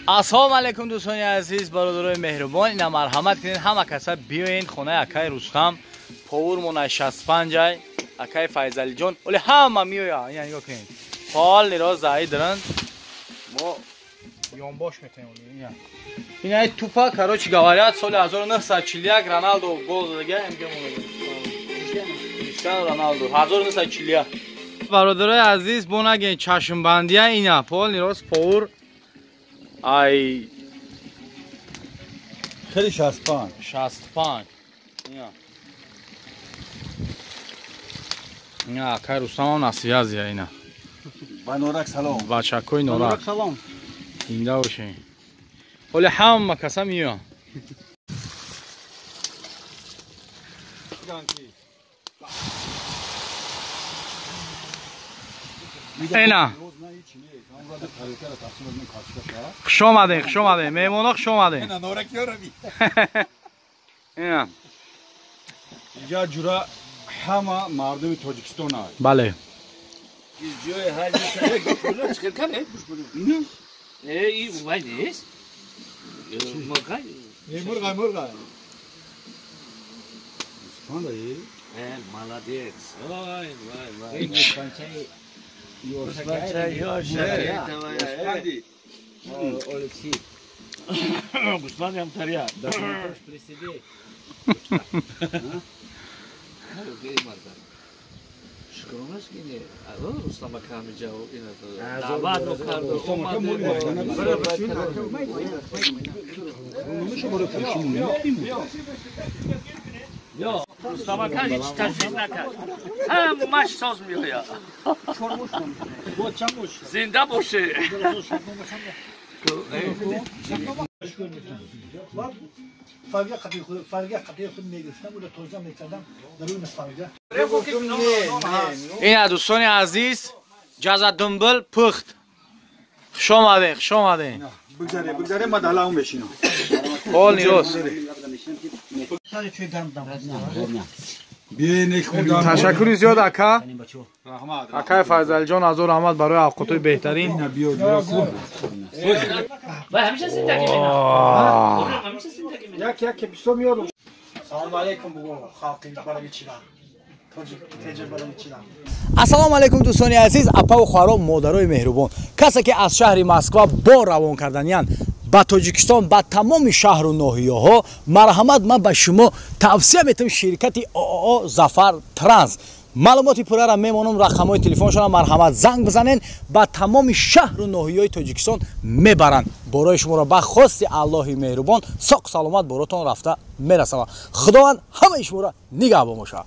Ассалому алайкум дӯстони азиз, бародарои меҳрубон, ина марҳамат кунед, ҳама каса биёен хонаи акаи Рустам, повурмон ай 65 ай, акаи Файзалиҷон, оле ҳама меоя, ина нигоҳ кунед. Ҳоли роз заи доранд. Мо ёнбош метаем оле, ина. Ина ай тупа, короче говоря, соли 1941 Роналдо гол задага, МГ монда. Криштиану Роналдо 1941. Бародарои азиз, бо наген чашмбандия ина, полни роз повур ай хеле 65 65. Ина. Ина акай Рустам насиязия ина. Ба Норак салом. Бачакои Норак. Салом. Зинда бошед. Ҳоле ҳама каса меоянд. Ина. Хуш омадем, хуш омадем. Меҳмоно хуш омадем. Ина Норак ёрави. Ина. Инҷа ҷура ҳама мардуми Тоҷикистон аст. Бале. Ҷои ҳаҷи чӣ кане? Не, и вай нест. Мурғай. Не, мурғай, мурғай. Чанда? Молодец. Вай, вай, вай. Гусман Амтария. Рустам ака ҳеҷ ташвиш накард. Ҳамаш соз меояд. Зинда боше. Фарга худ мегирифтам, ӯро тоза мекардам даруни фарга. Ина дӯстони азиз, ҷазадумбил пухт. Хуш омадед, хуш омадед. Бигзаре, бигзаре, ма далау мешинам. Ҳол нироз. Ташаккури зиёд ака. Акаи Файзалиҷон, ҳазор раҳмат барои авқотҳои беҳтарин. Салому алайкум бугу халқи барои Ассалому алайкум дӯстони азиз, апаву хоҳаро, модарои меҳрубон. Касе ки аз шаҳри Москва бо равон карданиянд ба Тоҷикистон, ба тамоми шаҳру ноҳияҳо, марҳамат, ман ба шумо тавсия метавам ширкати ООО Зафар Транс. Маълумоти пуррара мемонам, рақамҳои телефоншонро, марҳамат занг бизанед, ба тамоми шаҳру ноҳияҳои Тоҷикистон мебаранд. Борои шуморо ба хости Аллоҳи меҳрубон соқ саломат боротон рафта мерасавад. Худованд ҳамаи шуморо нигаҳбон бошад.